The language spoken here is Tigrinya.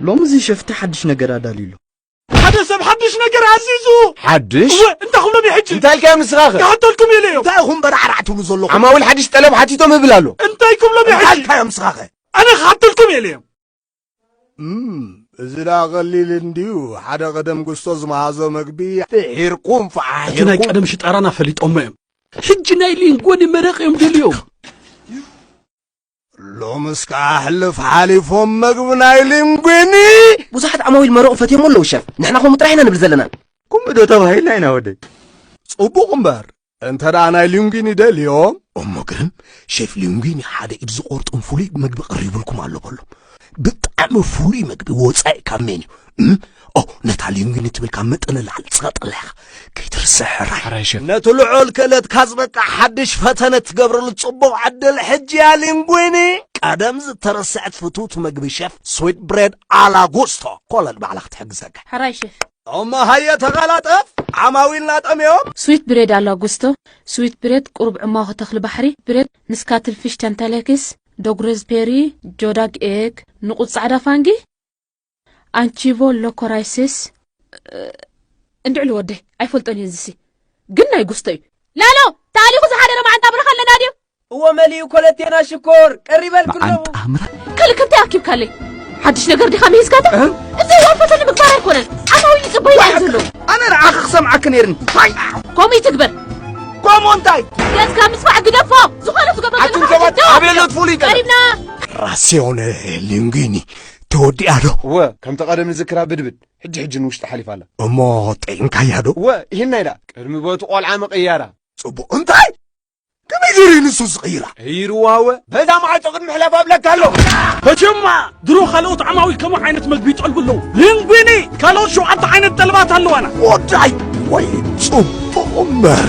ሎሚ እዚ ሸፍቲ ሓድሽ ነገር ኣዳልዩ ኣሎ። ሓደ ሰብ ሓድሽ ነገር ኣዚዙ። ሓድሽ? እወ፣ እንታይ ክብሎም እዩ ሕጂ? እንታይ ኢልካዮም ንስኻ ኸ? ክሓተልኩም ኢለ እዮም። እንታይ ኢኹም በራዕራዕ ትብሉ ዘለኹም? ዓማዊል ሓድሽ ጠለብ ሓቲቶም እብል ኣሎ። እንታይ ክብሎም እዩ እንታይ ሕጂ? ኢልካዮም ንስኻ ኸ? ኣነ ክሓተልኩም እየ ኢለ እዮም። እም፣ እዚ ደኣ ቀሊል እንድዩ። ሓደ ቀደም ጉስቶ ዝመሃዞ መግቢ ፍሒርኩም እቲ ናይ ፈሓሒርኩም። ቀደም ሽጣራና ፈሊጦሞ እዮም። ሕጂ ናይ ሊንጎኒ መረቕ እዮም ደልዮም። ሎምስ ከኣ ሕልፍ ሓሊፎም መግቢ ናይ ሊንጉኒ። ብዙሓት ዓማዊል መረቑ ፈትዮሞ ኣለዉ ሸፍ። ንሕና ከምኡ ጥራሕ ኢና ንብል ዘለና። ኩምዶ ተባሂልና ኢና ወደይ። ጽቡቕ እምበር፣ እንተ ደኣ ናይ ሊንጉኒ ደልዮም። እሞ ግርም፣ ሸፍ ሊንጉኒ ሓደ ኢድ ዝቖርጥን ፍሉይ መግቢ ቀሪቡልኩም ኣሎ በሎም። ብጣዕሚ ፍሉይ መግቢ ወጻኢ ካብ ሜንዩ። እም? ኦ፣ ነታ ሊንጉኒ ትብል ካብ መጠን ንላዕሊ ትጸቕጥ ኣላ ኢኻ። ከይትርስዕ ሕራይ። ሕራይ ሸፍ። ነቲ ልዑል ክእለትካ ዝበቅዕ ሓድሽ ፈተነ ትገብረሉ ጽቡቕ ዕድል ሕጂ እያ ሊንጉኒ። ቀደም ዝተረስዐት ፍትውቲ መግቢ ሸፍ ስዊት ብሬድ ኣላ ጉስቶ ኮለል ባዕላ ክትሕግዘካ። ሕራይ ሸፍ። እሞ ሃየ ተቐላጠፍ፣ ዓማዊልና ጠምዮም። ስዊት ብሬድ ኣላ ጉስቶ፣ ስዊት ብሬድ ቁሩብ ዕማኾ ተኽሊ ባሕሪ፣ ብሬድ ምስ ካትልፊሽ ተንተለክስ፣ ዶግ ሮዝፔሪ፣ ጆዳግ ኤግ፣ ንቑጽ ጻዕዳ ፋንጊ፣ ኣንቺቮ ሎኮራይሲስ፣ እንድዕሉ ወደይ፣ ኣይፈልጦን እየ እዚሲ። ግን ናይ ጉስቶ እዩ። ላሎ፣ ተኣሊኹ ዝሓደረ መዓንጣ ብረኻ ኣለና ድዩ? እወ መሊኡ ኮለቴና ሽኮር፣ ቀሪበልኩ ኣለኹ። ከልክ እንታይ ኣኪብካለይ? ሓድሽ ነገር ዲኻ ምሂዝካታ? እዚ ወፈተ ንምግባር ኣይኮነን። ዓማዊ ይጽበዩ እዮም ዘለዉ። ኣነ ንዓኺ ክሰምዓኪ ነይርኒ። ሃይ! ከምኡ ይትግበር። ከምኡ እንታይ? ገጽካ ምስፋሕ ግደፎ። ዝኾነ ትገብሮ ኣቱም ዘለኻ ሰባት ሕቶ። ኣቤሎት ፍሉይ ቀለም። ቀሪብና። ራሲዮነ ሊንጉኒ ተወዲኣ ዶ? እወ፣ ከምቲ ቀደም ንዝክራ ብድብድ ሕጂ ሕጂ ንውሽጢ ሓሊፋ ኣላ። እሞ ጥዒምካያ ዶ? እወ፣ ይህናይ ደኣ ቅድሚ ቦቲ ቆልዓ ምቕያራ። ጽቡቕ። እንታይ? ከመይ ገይሩ እዩ ንሱ ዝቕይራ? ቀይርዋ እወ፣ በዛ ማዕጾ ቅድሚ ሕለፍ ኣብለካ ኣሎ። መቸማ ድሮ ካልኦት ዓማዊል ከምኡ ዓይነት መግቢ ይጠልቡ ኣለዉ። ሊንጉኒ ካልኦት ሸውዓተ ዓይነት ጠለባት ኣለዋና። ወዳይ ወይ ጽቡቕ እምበር።